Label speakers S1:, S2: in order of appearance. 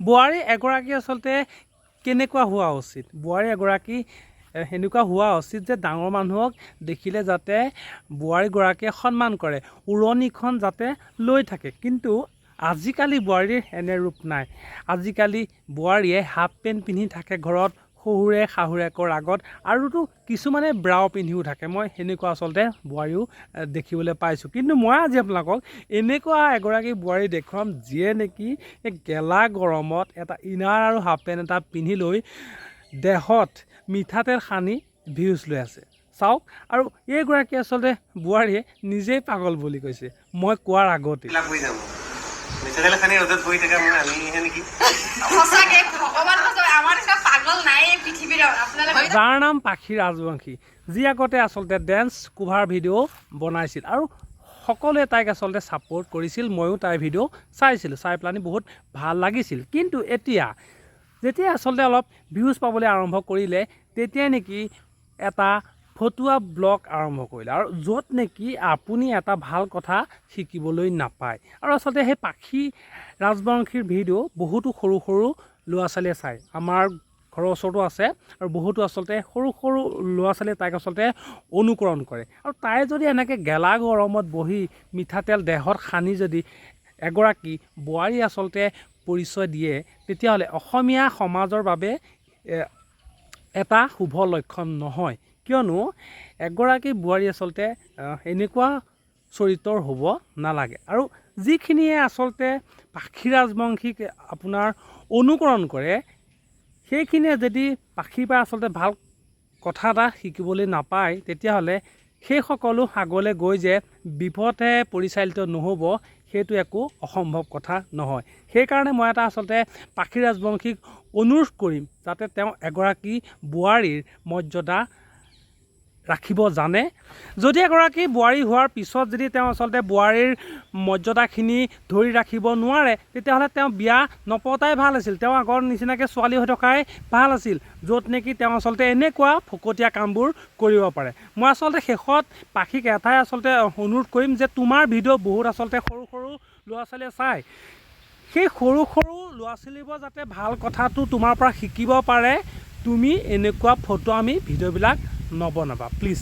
S1: বোৱাৰী এগৰাকী আচলতে কেনেকুৱা হোৱা উচিত? বোৱাৰী এগৰাকী সেনেকুৱা হোৱা উচিত যে ডাঙৰ মানুহক দেখিলে যাতে বোৱাৰীগৰাকীয়ে সন্মান কৰে, উৰণিখন যাতে লৈ থাকে। কিন্তু আজিকালি বোৱাৰীৰ এনে ৰূপ নাই। আজিকালি বোৱাৰীয়ে হাফ পেণ্ট পিন্ধি থাকে ঘৰত শহুৰে শাহুৰেকৰ আগত, আৰুতো কিছুমানে ব্ৰাও পিন্ধিও থাকে। মই সেনেকুৱা আচলতে বোৱাৰীও দেখিবলৈ পাইছোঁ। কিন্তু মই আজি আপোনালোকক এনেকুৱা এগৰাকী বোৱাৰী দেখুৱাম, যিয়ে নেকি এই গেলা গৰমত এটা ইনাৰ আৰু হাফ পেণ্ট এটা পিন্ধি লৈ দেহত মিঠাতেল সানি ভিউজ লৈ আছে। চাওক, আৰু এইগৰাকী আচলতে বোৱাৰীয়ে নিজেই পাগল বুলি কৈছে মই কোৱাৰ আগতেই।
S2: লাভ হৈ যাব। মিঠাতেল সানি ৰ'দত বহি থাকা মই আমিহে নেকি?
S3: সঁচাকে ভগৱান, সঁচাকে আমাৰ নিচিনা পাগল নাই এই পৃথিৱীত আপোনালোকে।
S1: যাৰ নাম পাখি ৰাজবংশী, যি আগতে আচলতে ডেন্স কোভাৰ ভিডিঅ' বনাইছিল আৰু সকলোৱে তাইক আচলতে ছাপোৰ্ট কৰিছিল। ময়ো তাইৰ ভিডিঅ' চাইছিলোঁ, চাই পেলানি বহুত ভাল লাগিছিল। কিন্তু এতিয়া যেতিয়া আচলতে অলপ ভিউজ পাবলৈ আৰম্ভ কৰিলে, তেতিয়াই নেকি এটা ফটুৱা ব্লগ আৰম্ভ কৰিলে আৰু য'ত নেকি আপুনি এটা ভাল কথা শিকিবলৈ নাপায়। আৰু আচলতে সেই পাখি ৰাজবংশীৰ ভিডিঅ' বহুতো সৰু সৰু ল'ৰা ছোৱালীয়ে চায়। আমাৰ ঘৰৰ ওচৰতো আছে আৰু বহুতো আচলতে সৰু সৰু ল'ৰা ছোৱালীয়ে তাইক আচলতে অনুকৰণ কৰে। আৰু তাই যদি এনেকৈ গেলা গৰমত বহি মিঠাতেল দেহত সানি যদি এগৰাকী বোৱাৰী আচলতে পৰিচয় দিয়ে, তেতিয়াহ'লে অসমীয়া সমাজৰ বাবে এটা শুভ লক্ষণ নহয়। কিয়নো এগৰাকী বোৱাৰী আচলতে এনেকুৱা চৰিত্ৰৰ হ'ব নালাগে। আৰু যিখিনিয়ে আচলতে পাখি ৰাজবংশীক আপোনাৰ অনুকৰণ কৰে, সেইখিনিয়ে যদি পাখিৰ পৰা আচলতে ভাল কথা এটা শিকিবলৈ নাপায়, তেতিয়াহ'লে সেই সকলো আগলৈ গৈ যে বিপথে পৰিচালিত নহ'ব, সেইটো একো অসম্ভৱ কথা নহয়। সেইকাৰণে মই এটা আচলতে পাখি ৰাজবংশীক অনুৰোধ কৰিম, যাতে তেওঁ এগৰাকী বোৱাৰীৰ মৰ্যাদা ৰাখিব জানে। যদি এগৰাকী বোৱাৰী হোৱাৰ পিছত যদি তেওঁ আচলতে বোৱাৰীৰ মৰ্যাদাখিনি ধৰি ৰাখিব নোৱাৰে, তেতিয়াহ'লে তেওঁ বিয়া নপতাই ভাল আছিল। তেওঁ আগৰ নিচিনাকৈ ছোৱালী হৈ থকাই ভাল আছিল, য'ত নেকি তেওঁ আচলতে এনেকুৱা ফকতীয়া কামবোৰ কৰিব পাৰে। মই আচলতে শেষত পাখিক এটাই আচলতে অনুৰোধ কৰিম যে তোমাৰ ভিডিঅ' বহুত আচলতে সৰু সৰু ল'ৰা ছোৱালীয়ে চায়। সেই সৰু সৰু ল'ৰা ছোৱালীবোৰ যাতে ভাল কথাটো তোমাৰ পৰা শিকিব পাৰে, তুমি এনেকুৱা ফটোৱামি ভিডিঅ'বিলাক নবনাবা, প্লিজ।